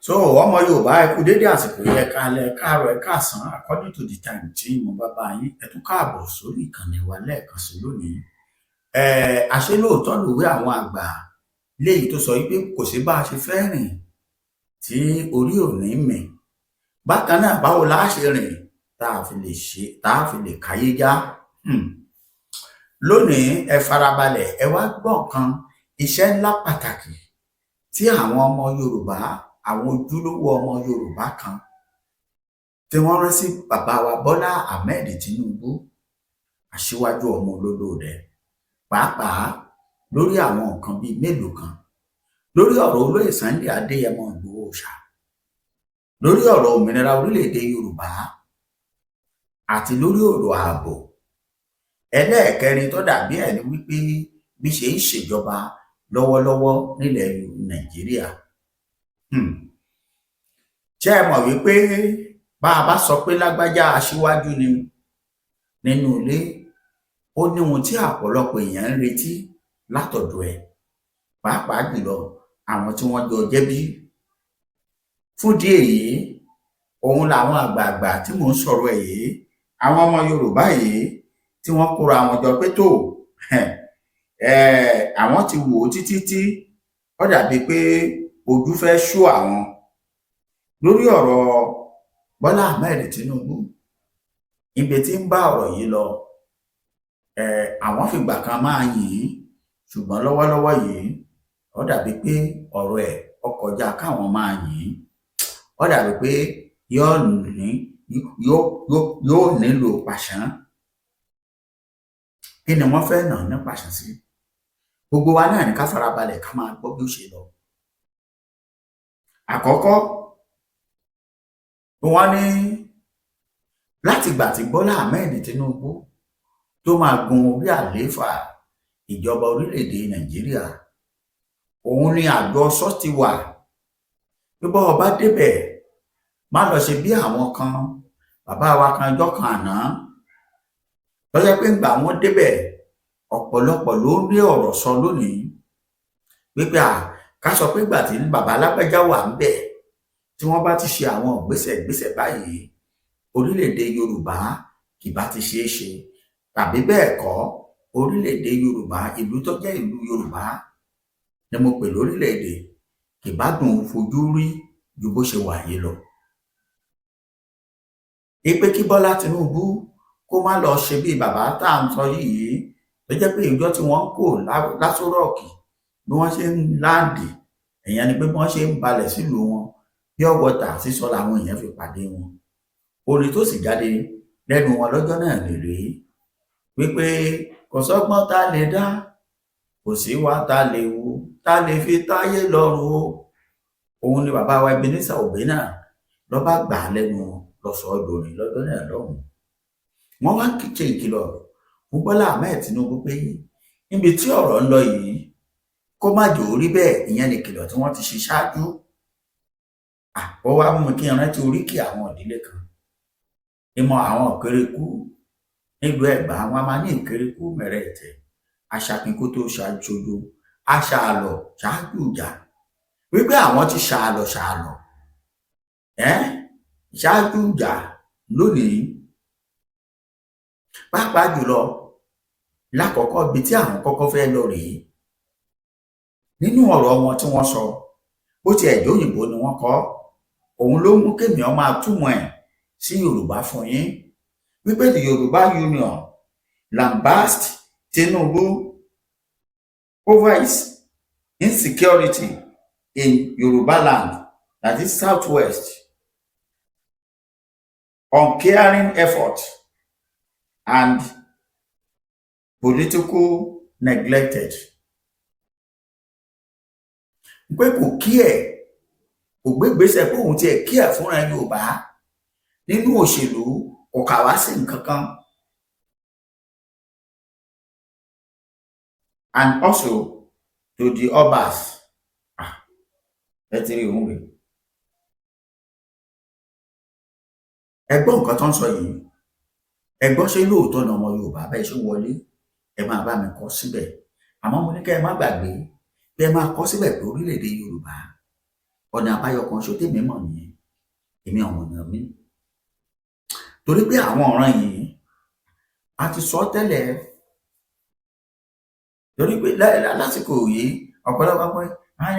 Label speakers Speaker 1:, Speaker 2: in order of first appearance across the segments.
Speaker 1: So ọmọ Yorùbá, ẹ kú dédé àsìkò yìí, ẹ káalẹ́, ẹ káàárọ̀, ẹ káàsán, according to the time tí mo bá bá yín. Ẹ tún káàbọ̀ sórí ìkànnì wa lẹ́ẹ̀kan sí lónìí. Ẹ àṣé lóòótọ́ lòwe àwọn àgbà léyìí tó sọ wípé kò sí bá a ṣe fẹ́ rìn tí orí ò ní mì. Bákan náà, báwo la ṣe rìn tá a fi lè ṣe, tá a fi lè káyé já? Lónìí, ẹ farabalẹ̀, ẹ wá gbọ́ nǹkan, iṣẹ́ ńlá pàtàkì tí àwọn ọmọ Yorùbá, àwọn ojúlówó ọmọ Yorùbá kan, tí wọ́n rán sí bàbá wa Bọ́lá Ahmed Tinubu, aṣíwájú ọmọ olódòdẹ, pàápàá lórí àwọn nǹkan bíi mélòó kan, lórí ọ̀rọ̀ olóyè Sunday Adéyẹmọ Ìgbòho Òòṣà, lórí ọ̀rọ̀ òmìnira orílẹ̀-èdè Yorùbá àti lórí ọ̀rọ̀ ààbò. Ẹlẹ́ẹ̀kẹrin tó dàbí ẹ̀ ni wípé bí ṣe ń ṣèjọba lọ́wọ́lọ́wọ́ nílẹ̀ Nàìjíríà. Ṣé ẹ mọ̀ wípé bá a bá sọ pé lágbájá aṣíwájú ni nínú ilé, ó ní ohun tí ọ̀pọ̀lọpọ̀ èèyàn ń retí látọ̀dọ̀ ẹ̀, pàápàá jùlọ àwọn tí wọ́n jọ jẹ́bí. Fúndìí èyí, òun làwọn àgbààgbà tí mò ń sọ̀rọ̀ ẹ̀ yìí, àwọn ọmọ Yorùbá yìí tí wọ́n kóra wọn jọ pé tó àwọn ti wò ó títí tí ó dàbí pé ojú fẹ́ sú àwọn lórí ọ̀rọ̀ Bọ́lá Ahmed Tinubu, ibi tí ń bá ọ̀rọ̀ yìí lọ. Àwọn fìgbà kan máa yìn ín, ṣùgbọ́n lọ́wọ́lọ́wọ́ yìí, ó dàbí pé ọ̀rọ̀ ẹ̀ ó kọjá káwọn máa yìn ín. Ó dàbí pé yóò nílò pàṣán. Kí ni wọ́n fẹ́ nà ní pàṣán sí? Gbogbo wa náà ní ká farabalẹ̀, ká máa gbọ́ bí ó ṣe lọ. Àkọ́kọ́, wọ́n ní látìgbà tí Bọ́lá Ahmed Tinubu tó máa gun orí àlééfà ìjọba orílẹ̀-èdè Nàìjíríà, òun ni àjọsọ ti wà pé bọ́ ọba débẹ̀, má lọ ṣe bí àwọn kan, bàbá wa kan ọjọ́ kan àná, lọ́jọ́ pé ńgbà wọ́n débẹ̀, ọ̀pọ̀lọpọ̀ ló ń rí ọ̀rọ̀ sọ lónìí wípé à ká sọ pé ìgbà tí bàbá alágbájá wà ń bẹ̀, tí wọ́n bá ti ṣe àwọn ìgbésẹ̀ ìgbésẹ̀ báyìí, orílẹ̀-èdè Yorùbá kì bá ti ṣeé ṣe, tàbí bẹ́ẹ̀ kọ́, orílẹ̀-èdè Yorùbá, ìlú tó jẹ́ ìlú Yorùbá ni mo pè lórílẹ̀-èdè, kì bá dùn fojú rí ju bó ṣe wà yìí lọ. Ipe kí Bọ́lá Tinubu kó má lọ ṣe bí bàbá tá à ń sọ yìí, tó jẹ́ pé ìjọ tí wọ́n ń kó l'Aso Rock, bí wọ́n ṣe ń land, èèyàn ni pé bí wọ́n ṣe ń balẹ̀ sílùú wọn, pure water sísọ làwọn èèyàn fi pàdé wọn. Orin tó sì jáde lẹ́nu wọn lọ́jọ́ náà lè rèé wípé kò sọ́gbọ́n tá lè dá, kò sí wá tá lè wù tá lè fi táyé lọ́rùn o. Òun ni bàbá wa Ebenezer Obey náà ló bá gbà á lẹ́nu wọn, lọ sọ ọ́ dorin lọ́jọ́ náà lọ́hùn. Wọ́n wá ṣe ìkìlọ̀ fún Bọ́lá Ahmed Tinubu pé níbi tí ọ̀rọ̀ ń lọ yìí, kó má jò ó rí bẹ́ẹ̀. Ìyẹn ni ìkìlọ̀ tí wọ́n ti ṣe ṣáájú. Ó wá mú mi kí n rántí oríkì àwọn ìdílé kan, ìmọ̀ àwọn Ìkérékù nílùú Ẹ̀gbá. Wọn a máa ní Ìkérékù mẹ̀rẹ̀ẹ̀tẹ̀ aṣàkínkó tó ṣojo aṣàlọ̀ ṣáájú ìjà, wípé àwọn ti ṣàlọ̀ ṣàlọ̀ ẹ́ ṣáájú ìjà lónìí. Pàápàá jùlọ, lákọ̀ọ́kọ́, ibi tí àwọn kọ́kọ́ fẹ́ lọ rèé nínú ọ̀rọ̀ wọn tí wọ́n sọ. Bó tiẹ̀ jẹ́ òyìnbó ni wọ́n kọ, òun ló mú kémi ọ máa túmọ̀ ẹ̀ sí Yorùbá fún yín, wípé the Yorùbá Union lambast Tinubu over his insecurity in Yoruba land, that is Southwest, uncaring effort and political neglected, pé kò kí ẹ̀, kò gbégbèsè pé òun tiẹ̀ kí ẹ̀ fúnra Yorùbá nínú òṣèlú, kò kà wá sí nǹkan kan, and also to the obas. Ẹ ti rí òun rèé. Ẹ gbọ́ nǹkan tó ń sọ yìí, ẹ gbọ́, ṣé lóòótọ́ ni ọmọ Yorùbá bẹ́ẹ̀ ṣe wọlé? Ẹ máa bá mi kọ síbẹ̀. Àmọ́ mo ní kẹ́ ẹ má gbàgbé pé ẹ máa kọ síbẹ̀ pé orílẹ̀-èdè Yorùbá Ọ̀nà àbáyọ kan ṣo tèmi mọ̀ nìyẹn. Èmi àwọn ọ̀nà mi, torí pé àwọn ọ̀ràn yìí, a ti sọ tẹ́lẹ̀, torí pé lásìkò yìí, ọ̀pọ̀lọpọ̀ pé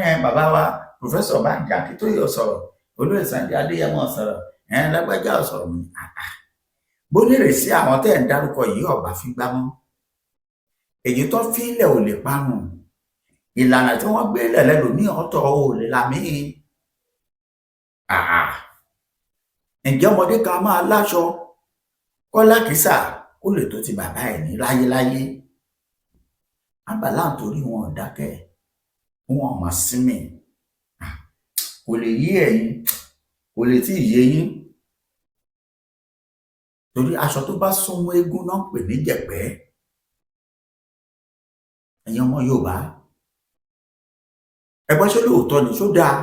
Speaker 1: ẹ bàbá wa, Professor Banji Akíntóyè sọ̀rọ̀, Olóyè Sunday Adéyẹmọ sọ̀rọ̀, ẹ lágbájá sọ̀rọ̀ mi. Bó lè sí àwọn tẹ́ ẹ̀ ń dárúkọ yìí ọ̀bà fi gbá mọ́, èyí tó fílẹ̀ ò lè parun. Ìlànà tí wọ́n gbé lẹ̀ lẹ́lòmíì ọ̀tọ̀ ò lè làmí. Ǹjẹ́ ọmọdé kan máa láṣọ kọ́lá kìsà kó lè tó ti bàbá ẹ̀ ní láyéláyé? Àbàlá nítorí wọn ò dákẹ́, wọn ò mà sinmi. Kò lè yé ẹ̀yin, kò lè tí ì yé yín, torí aṣọ tó bá súnmọ́ eégún náà ń pè ní jẹ̀pẹ́. Ẹ̀yin ọmọ Yorùbá, ẹgbọ́n, ṣé lóòótọ́ ni? Ṣó dáa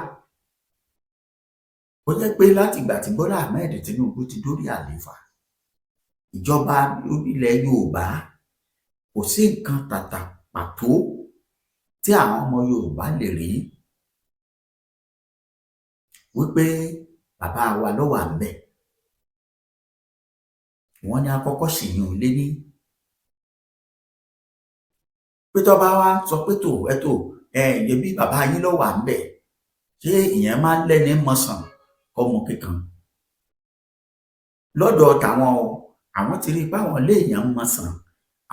Speaker 1: ó jẹ́ pé láti ìgbà tí Bọ́lá Ahmed Tinubu ti dórí àlééfà, ìjọba ilẹ̀ Yorùbá, kò sí nǹkan tàtà pàtó tí àwọn ọmọ Yorùbá lè rí wípé bàbá wa ló wà ńbẹ̀? Wọ́n ní akọ́kọ́ ṣèyàn lé ní pé tó bá wá sọ pé tó ẹ tó ẹ ǹjẹ́ bí bàbá yín ló wà ńbẹ̀, ṣé ìyẹn máa ń lẹ́ni mọ̀sán kọ́mọ kíkan lọ́dọ̀ tàwọn o? Àwọn ti rí i pé àwọn léèyàn mọ̀sán,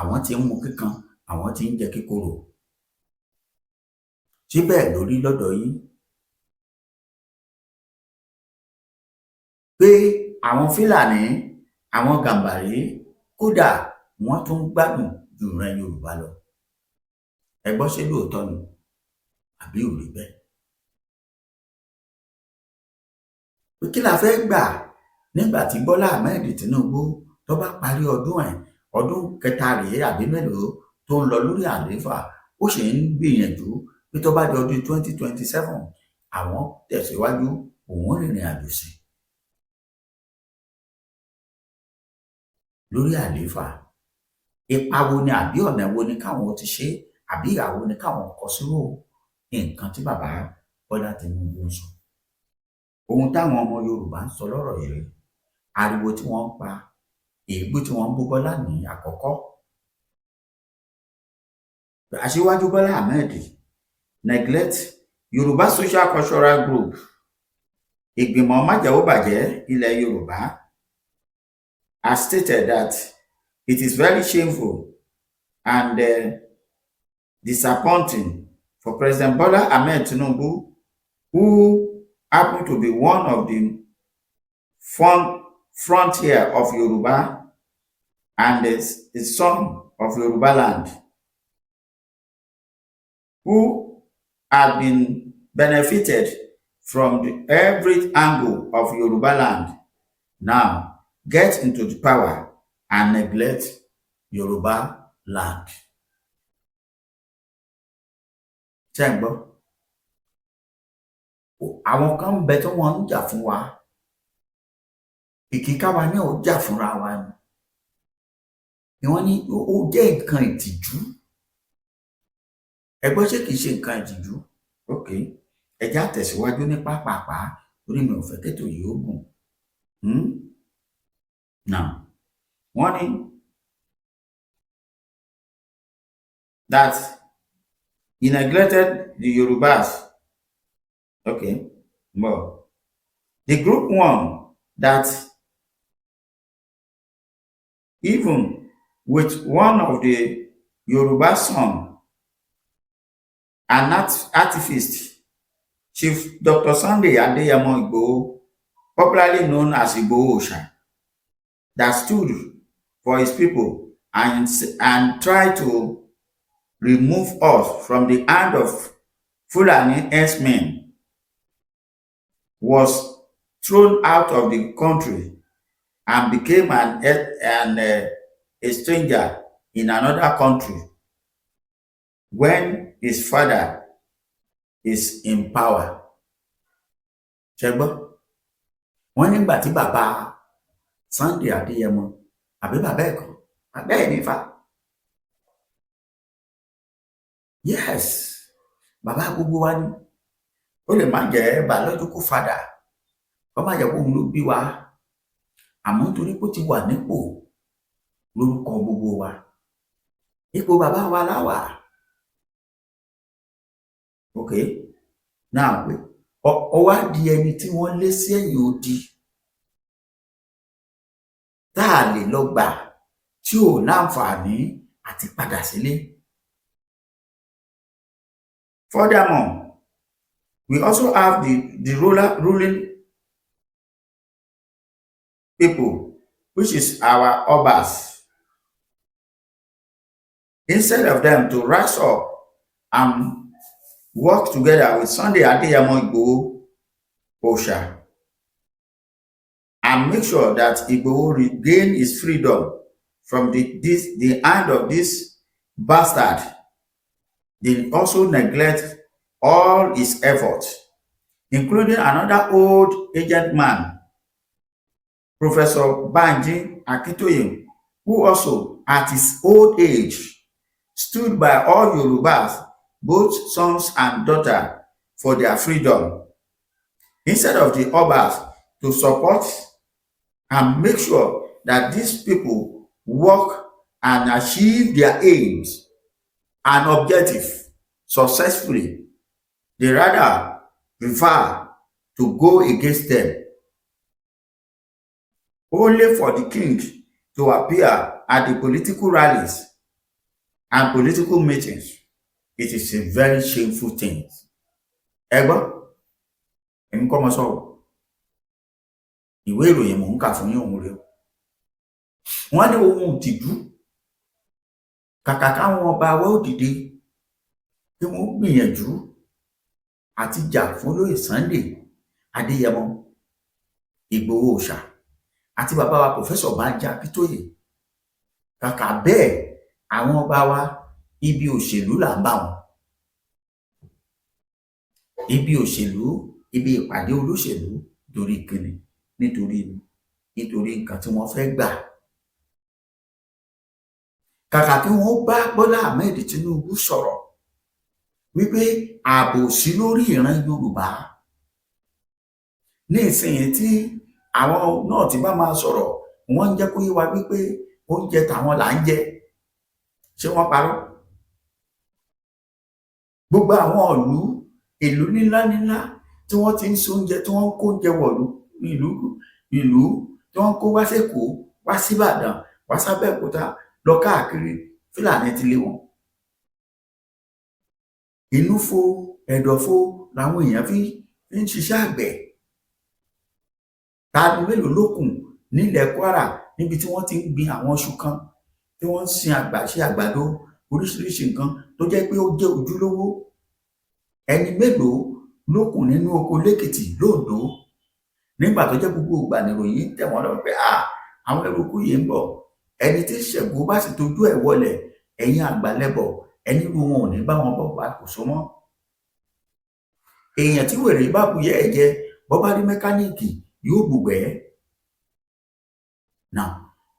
Speaker 1: àwọn ti ń mu kíkan, àwọn ti ń jẹ kíkorò. Ṣé bẹ́ẹ̀ lórí lọ́dọ̀ yín, pé àwọn Fúlàní, àwọn Gàǹbàrí, kódà wọ́n tún gbádùn ju ìran Yorùbá lọ? Ẹ gbọ́, ṣé lóòótọ́ ni àbí ò rí bẹ́ẹ̀? Pé kí la fẹ́ gbà nígbà tí Bọ́lá Ahmed Tinubu tó bá parí ọdún ẹ̀, ọdún kẹta rèé àbí mélòó tó ń lọ lórí àlééfà, ó sì ń gbìyànjú pé tó bá di ọdún 2027, àwọn tẹ̀síwájú, òun rìnrìn àjò sí lórí àlééfà. Ipa wo ni àbí ọ̀nà wo ni káwọn ti ṣe, àbí ìyàwó ni káwọn kọ sírò nǹkan tí bàbá Bọ́lá Tinubu ń sọ? Ohun táwọn ọmọ Yorùbá ń sọ lọ́rọ̀ yìí, ariwo tí wọ́n ń pa, èébú tí wọ́n ń bú Bọ́lá ní àkọ́kọ́. Aṣíwájú Bọ́lá Ahmed neglect Yorùbá Social Cultural Group, Ìgbìmọ̀ Májẹ̀ẹ́bàjẹ́ Ilẹ̀ Yorùbá, has stated that it is very shameful and disappointing for President Bola Ahmed Tinubu, who happened to be one of the frontier of Yoruba and the son of Yoruba land, who had been benefited from every angle of Yoruba land, now get into the power and neglect Yoruba land. Ṣé ń gbọ́? Àwọn kan ń bẹ tí wọ́n ń jà fún wa, kìkì káwa náà ó jà fúnra wa ni. Wọ́n ní ó jẹ́ nǹkan ìtìjú. Ẹ gbọ́, ṣé kìí ṣe nǹkan ìtìjú? Ok, ẹ já tẹ̀síwájú ní pápápá, torí mi ò fẹ́ kétò yìí ó gùn. Now, wọ́n ní that he neglected the Yorubas. Okay, well, the group one that even with one of the Yoruba son, an activist, Chief Dr. Sunday Adeyemo Igboho, popularly known as Igboho Oòṣà, that stood for his people and tried to remove us from the hand of Fulani herdsmen, was thrown out of the country and became an a stranger in another country when his father is in power. Ṣé gbọ́? Wọ́n nígbà tí bàbá Sunday Adéyẹmọ, àbí bàbá ẹ̀kọ́, bàbá ẹ̀ nífà, yes, bàbá gbogbo wa ni. Ó lè má jẹ́ biological father, kó má jẹ́ pé òun ló bí wa, àmọ́ nítorí pé ó ti wà nípò lórúkọ gbogbo wa, ipò bàbá wa láwà. Ok, now ó wá di ẹni tí wọ́n lé sí ẹ̀yìn odi tá a lè lọ gbà, tí ò láǹfààní àti padà sílé. Furthermore, we also have the ruling people, which is our Obas. Instead of them to rise up and work together with Sunday Adeyemo Igboho Oòṣà and make sure that Igboho regain his freedom from the hand of this bastard, they also neglect all his efforts, including another old agent man, Professor Banji Akintoye, who also, at his old age, stood by all Yorubas, both sons and daughters, for their freedom. Instead of the Obas to support and make sure that these people work and achieve their aims and objective successfully, they rather prefer to go against them, only for the king to appear at the political rallies and political meetings. It is a very shameful thing. Ẹ gbọ́, èmi kọ́ mo sọ̀rọ̀, ìwé ìròyìn mò ń kà fún yín. Òun rèé o. Wọ́n ní ohun ìtìjú, kàkà káwọn ọba wa ó dìde kí wọ́n gbìyànjú àti jà fún olóyè Sunday Adéyẹmọ Ìgbòho Òòṣà àti bàbá wa Professor Bánjí Akíntóyè, kàkà bẹ́ẹ̀, àwọn ọba wa, ibi òṣèlú là ń bá wọn, ibi òṣèlú, ibi ìpàdé olóṣèlú. Torí kíni? Nítorí nǹkan tí wọ́n fẹ́ gbà. Kàkà kí wọ́n bá Bọ́lá Ahmed Tinubu sọ̀rọ̀ wípé ààbò sí lórí ìran Yorùbá ní ìsinyìí, tí àwọn náà ti bá máa sọ̀rọ̀, wọ́n ń jẹ́ kó yé wa wípé oúnjẹ tàwọn là ń jẹ. Ṣé wọ́n parọ́? Gbogbo àwọn ìlú ìlú ńlá ńlá tí wọ́n ti ń ṣe oúnjẹ, tí wọ́n ń kó oúnjẹ wọ̀lú ìlú ìlú, tí wọ́n ń kó wá sÉkòó, wá síbàdàn, wá sábẹ́òkúta, lọ káàkiri, Fúlàní ti lé wọn. Inú fo ẹ̀dọ̀fo làwọn èèyàn fi ń ṣiṣẹ́ àgbẹ̀. Ta mélòó ló kù nílẹ̀ Kwara níbi tí wọ́n ti ń gbin àwọn iṣu kan, tí wọ́n ń sin àgbà ṣe àgbàdo, oríṣiríṣi nǹkan tó jẹ́ pé ó jẹ́ ojúlówó? Ẹni mélòó ló kù nínú oko lÉkìtì, lÓńdó, nígbà tó jẹ́ gbogbo ìgbà nìròyìn tẹ̀ wọ́n lọ́wọ́ pé àwọn eruku yìí ń bọ̀? Ẹni tí Ṣàngó bá sì tójú ẹ̀ wọlẹ̀, ẹ̀yin àgbàlẹ́bọ̀, ẹni irú wọn ò ní bá wọn bọ̀ wá, kò so mọ́. Èèyàn tí wèrè bá buyẹ́ ẹ̀ jẹ, bọ́ bá rí mẹkáníìkì, yóò bùgbẹ́ náà.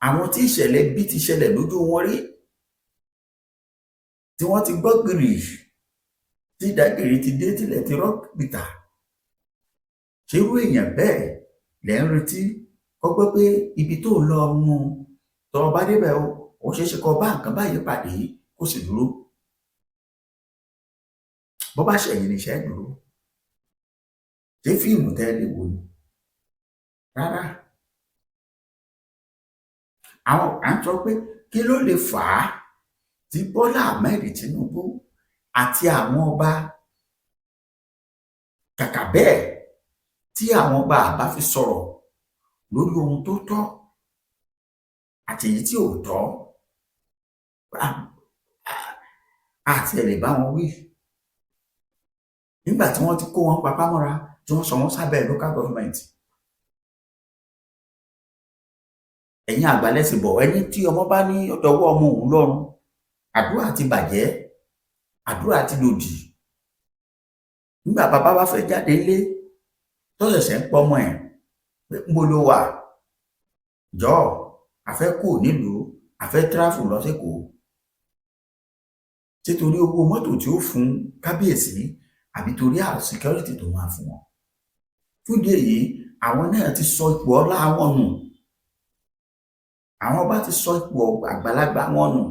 Speaker 1: Àwọn tí ìṣẹ̀lẹ̀ bí ti ṣẹlẹ̀ lójú wọn rí, tí wọ́n ti gbọ́ gìrì, tí ìdágìrì ti dé, tilẹ̀ ti rọ́ pìtà, ṣerú èèyàn bẹ́ẹ̀ lẹ́ ń retí kọ́ gbọ́ pé ibi tó ń lọ mú tọ́ ọ bá débẹ̀ o, ó ṣeé ṣe kó bá nǹkan báyìí pàdé, kó sì dúró? Bó bá ṣẹ̀yìn níṣẹ́ dúró, ṣé fíìmù tẹ́ lè wò ni? Rárá. Àwọn à ń sọ pé kí ló lè fà á tí Bọ́lá Ahmed Tinubu àti àwọn ọba, kàkà bẹ́ẹ̀ tí àwọn ọba àbá fi sọ̀rọ̀ lórí ohun tó tọ́ àti èyí tí ò tọ́, àti ẹ̀ lè bá wọn wí nígbà tí wọ́n ti kó wọn papá mọ́ra, tí wọ́n sọ wọ́n sábẹ́ local government? Ẹ̀yin àgbàlẹ́sìn bọ̀, ẹni tí ọmọ bá ní ọdọwọ́ ọmọ òun lọ́rùn, àdúrà ti bàjẹ́, àdúrà ti lòdì. Nígbà bàbá bá fẹ́ jáde ńlé, tó ṣẹ̀ṣẹ̀ ń pọmọ ẹ̀ pé ńbo ló wà, jọ̀ọ́, a fẹ́ kúrò nílùú, a fẹ́ travel lọ sÉkòó, títorí owó mọ́tò tí ó fún kábíyèsí. Àbí torí security tó máa fún wọn? Fún ìdí èyí, àwọn náà ti sọ ipò ọlá wọn nù, àwọn ọba ti sọ ipò àgbàlagbà wọn nù.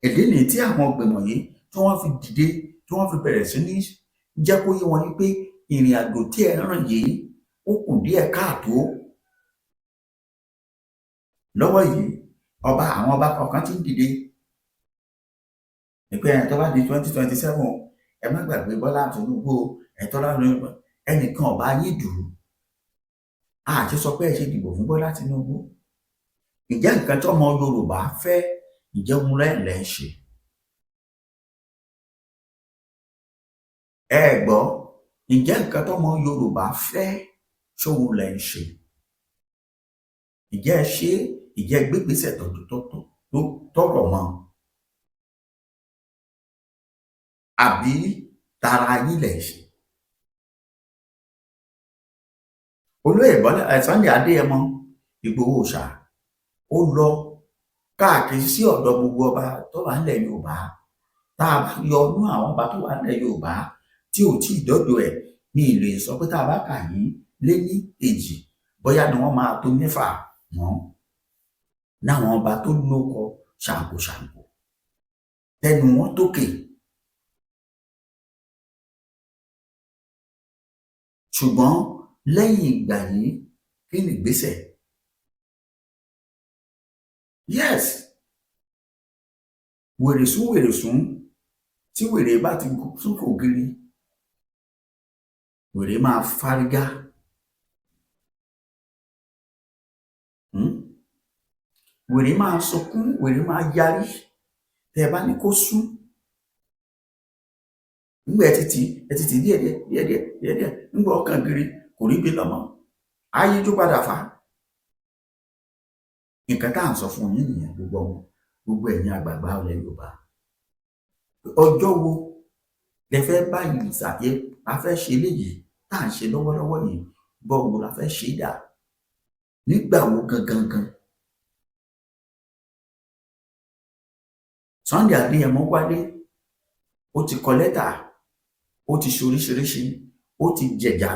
Speaker 1: Èdè nìyí tí àwọn gbìmọ̀ yìí tí wọ́n fi dìde, tí wọ́n fi bẹ̀rẹ̀ sí ní jẹ́ kó yé wọn wípé ìrìn àjò tí ẹ rìn yìí, ó kù díẹ̀ káàtó. Lọ́wọ́ yìí, ọba, àwọn ọba kọ̀ọ̀kan ti ń dìde ìpè ẹ̀ tó bá di 2027, ẹ má gbàgbé Bọ́lá Tinubu ẹ̀ tọ́lá ẹnìkan ọba yín dùn ún. Àti sọ pé ẹ ṣe dìbò fún Bọ́lá Tinubu, ǹjẹ́ nǹkan tí ọmọ Yorùbá fẹ́, ǹjẹ́ òun lẹ́ ń ṣe? Ẹ gbọ́, ǹjẹ́ nǹkan tọ́mọ Yorùbá fẹ́, ṣóun lẹ́ ń ṣe? Ǹjẹ́ ẹ ṣe? Ǹjẹ́ gbégbèsè tó tọrọ mọ́, àbí tara yín lẹ̀ ń ṣe? Olóyè Bọ́lá Sunday Adéyẹmọ Ìgbòho Òòṣà, ó lọ káàkiri sí ọ̀dọ̀ gbogbo ọba tó wà nílẹ̀ Yorùbá. Tá a bá yọ ọdún àwọn ọba tó wà nílẹ̀ Yorùbá tí ò tí ì dọ́dọ̀ ẹ̀, mi ì lè sọ pé tá a bá kà yín lé ní èjì, bóyá ni wọ́n máa tó mẹ́fà mọ́ láwọn ọba tó lóko ṣàǹkóṣàǹkó tẹnu wọn tókè. Ṣùgbọ́n lẹ́yìn ìgbà yìí, kí ni ìgbésẹ̀? Yes, wèrè sún, wèrè sún, tí wèrè bá ti sún kò giri, wèrè máa fárígá. Wèrè máa sunkún, wèrè máa yarí. Tẹ́ ẹ bá ní kó sún ńgbà ẹ títí, ẹ títí díẹ̀ díẹ̀ díẹ̀ díẹ̀ díẹ̀ díẹ̀, ńgbà ọkàn giri kò rí bí lọ́mọ ayíjú padà fà á. Nǹkan tá à ń sọ fún yín nìyẹn. Gbogbo ọmọ, gbogbo ẹ̀yin àgbààgbà ilẹ̀ Yorùbá, ọjọ́ wo lẹ fẹ́ báyìí ṣàyẹ a fẹ́ ṣe léyìí tá à ń ṣe lọ́wọ́lọ́wọ́ yìí? Bọ́ọ̀ la fẹ́ ṣe dà? Nígbà wo gangan gan? Sunday Adéyẹmọ wálé, ó ti kọ lẹ́tà, ó ti ṣe oríṣiríṣi, ó ti jẹ̀jà,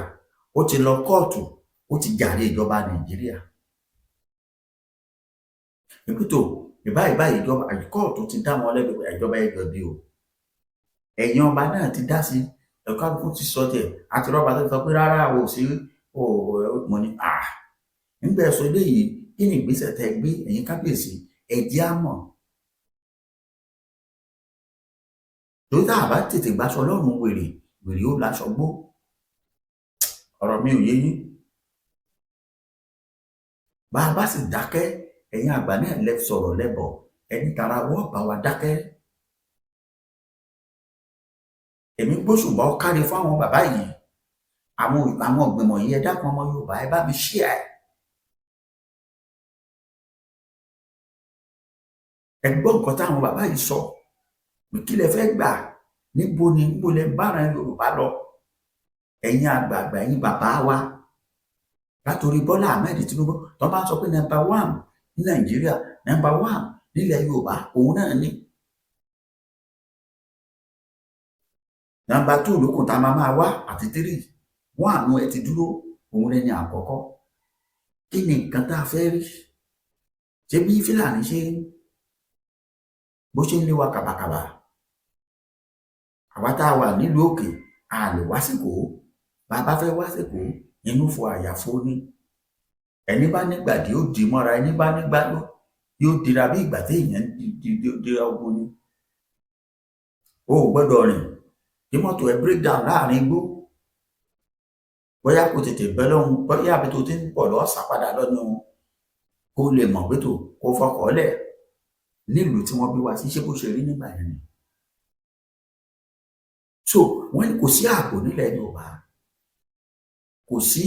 Speaker 1: ó ti lọ kóòtù, ó ti jàre ìjọba Nàìjíríà. Ìpìtò ìbáyìí báyìí, ìjọba kóòtù ti dá wọn lẹ́bi, ìjọba ẹ jẹ̀bi o. Ẹ̀yin ọba náà ti dá sí, ẹ̀ka kúkú ti sọ tiẹ̀, àti rọ́bà tó sọ pé rárá o sí o. Mo ní à nígbà ẹ̀sọ́ eléyìí, kí ni ìgbésẹ̀ tẹ́ gbé, ẹ̀yin kábíyèsí? Ẹ jẹ́ á mọ̀. Torí tá a bá tètè gbàṣọ lọ́rùn wèrè, wèrè ó láṣọ gbó. Ọ̀rọ̀ mi ò yé yín. Bá a bá sì dákẹ́, ẹ̀yin àgbà náà lẹ sọ̀rọ̀ lẹ́bọ̀, ẹni tara wọ́n bá wa dákẹ́. Èmi gbóṣùbà ó káre fún àwọn bàbá yìí, àwọn ìgbìmọ̀ yìí. Ẹ dákun, ọmọ Yorùbá, ẹ bá mi ṣí ẹ. Ẹ gbọ́ nǹkan táwọn bàbá yìí sọ. Kí lẹ fẹ́ gbà? Níbo ni, níbo lẹ bára Yorùbá lọ? Ẹ̀yin àgbààgbà, ẹ̀yin bàbá wa, látòrí Bọ́lá Ahmed Tinubu, tó bá ń sọ pé number one ní Nàìjíríà, number one nílẹ̀ Yorùbá, òun náà ní number two lókun tá a máa máa wá àti three. Wọ́n àánú ẹ ti dúró, òun lẹni àkọ́kọ́. Kí ni nǹkan tá a fẹ́ rí? Ṣé bí Fúlàní ṣe bó ṣe ń lé wa kàbàkàbà, àwa tá a wà nílùú òkè, a lè wá síkòó. Bàbá fẹ́ wá síkòó, inú fo àyàfo ni. Ẹni bá nígbàdí ó dì mọ́ra, ẹni bá nígbà yóò dira bí ìgbà tí èèyàn dira ogun ni. O ò gbọ́dọ̀ rìn kí mọ́tò ẹ break down láàrin igbó. Bóyá kò tètè bẹ́ lọ́hùn, bóyá àbí tó ti ń bọ̀ lọ́ọ́ sá padà lọ́nu, kó lè mọ̀ pé tó kó fọkọ̀ lẹ̀ nílùú tí wọ́n bí wá sí. Ṣé bó ṣe rí nígbà yẹn ni? So wọ́n ní kò sí ààbò nílẹ̀ Yorùbá, kò sí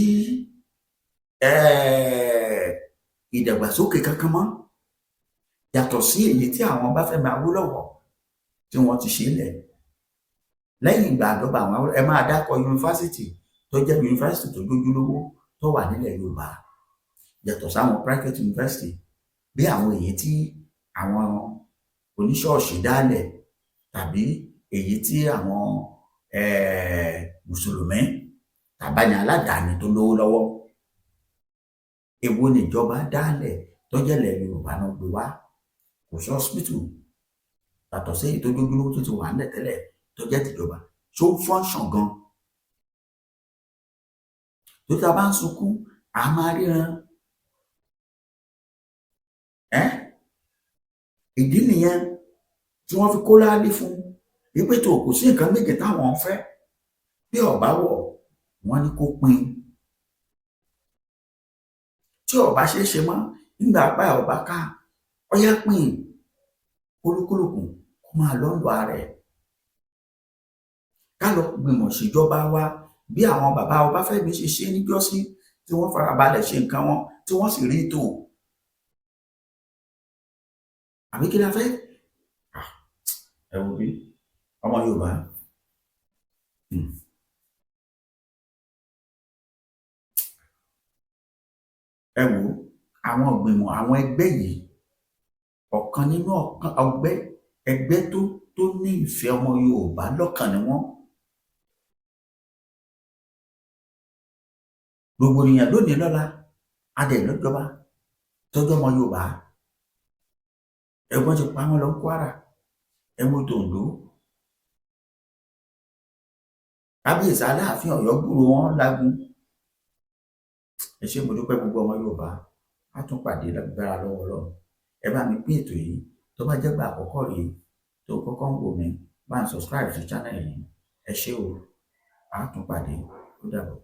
Speaker 1: ìdàgbàsókè kankan mọ́, yàtọ̀ sí èyí tí àwọn Ọbáfẹ́mi Awólọ́wọ̀ tí wọ́n ti ṣe lẹ̀ lẹ́yìn ìgbà àjọba àwọn. Ẹ máa dákọ̀ yunifásitì tó jẹ́ yunifásitì tó dójúlówó tó wà nílẹ̀ Yorùbá, yàtọ̀ sáwọn private university bí àwọn èyí tí àwọn oníṣọ́ọ̀ṣì dálẹ̀. Tàbí èyí tí àwọn mùsùlùmí tàbí ní aládàáni tó lówó lọ́wọ́? Èwo níjọba dálẹ̀ tó jẹ́ ilẹ̀ Yorùbá náà gbé wá? Kò sí hospital yàtọ̀ sí èyí tó jójúlówó tó ti wà nílẹ̀ tẹ́lẹ̀ tó jẹ́ tìjọba. Ṣó ń function gan? Tó tá a bá ń sunkún, a máa ríran ẹ́. Ìdí nìyẹn tí wọ́n fi kó láálí fún wípé tó kò sí nǹkan méje táwọn ń fẹ́. Bí ọba wọ̀, wọ́n ní kó pín. Tí ọba ṣeé ṣe mọ́ nígbà apá ẹ̀ ọba ká, ọyá pín, olúkúlùkù kó máa lọ́nlọ́ ara ẹ̀, ká lọ gbìmọ̀ ṣèjọba wa bí àwọn bàbá Ọbáfẹ́mi ṣe ṣe níjọ́sí, tí wọ́n farabalẹ̀ ṣe nǹkan wọn, tí wọ́n sì rí tò. Àbí kí la fẹ́? Ẹ wo bí ọmọ Yorùbá, ẹ wo àwọn ìgbìmọ̀ àwọn ẹgbẹ́ yìí, ọ̀kan nínú ọ̀kan ọgbẹ́ ẹgbẹ́ tó ní ìfẹ́ ọmọ Yorùbá lọ́kàn ni wọ́n. Rògbòdìyàn lónìí lọ́la adẹ̀ lọ́jọba tọ́jú ọmọ Yorùbá. Ẹ̀gbọ́n ti pa wọ́n lọ Kwara, ẹ̀wọ̀n tòǹdó, kábíyèsí Aláàfin Ọ̀yọ́ gbúrò wọn lágùn. Ẹ ṣé, mo dúpẹ́. Gbogbo ọmọ Yorùbá, á tún pàdé lágbára lọ́wọ́ Ọlọ́run. Ẹ bá mi pín ètò yìí. Tó bá jẹ́ gbà àkọ́kọ́ rèé tó kọ́kọ́ ń wò mí, bá ń subscribe sí channel yìí. Ẹ ṣé o, á tún pàdé, ó dàbọ̀.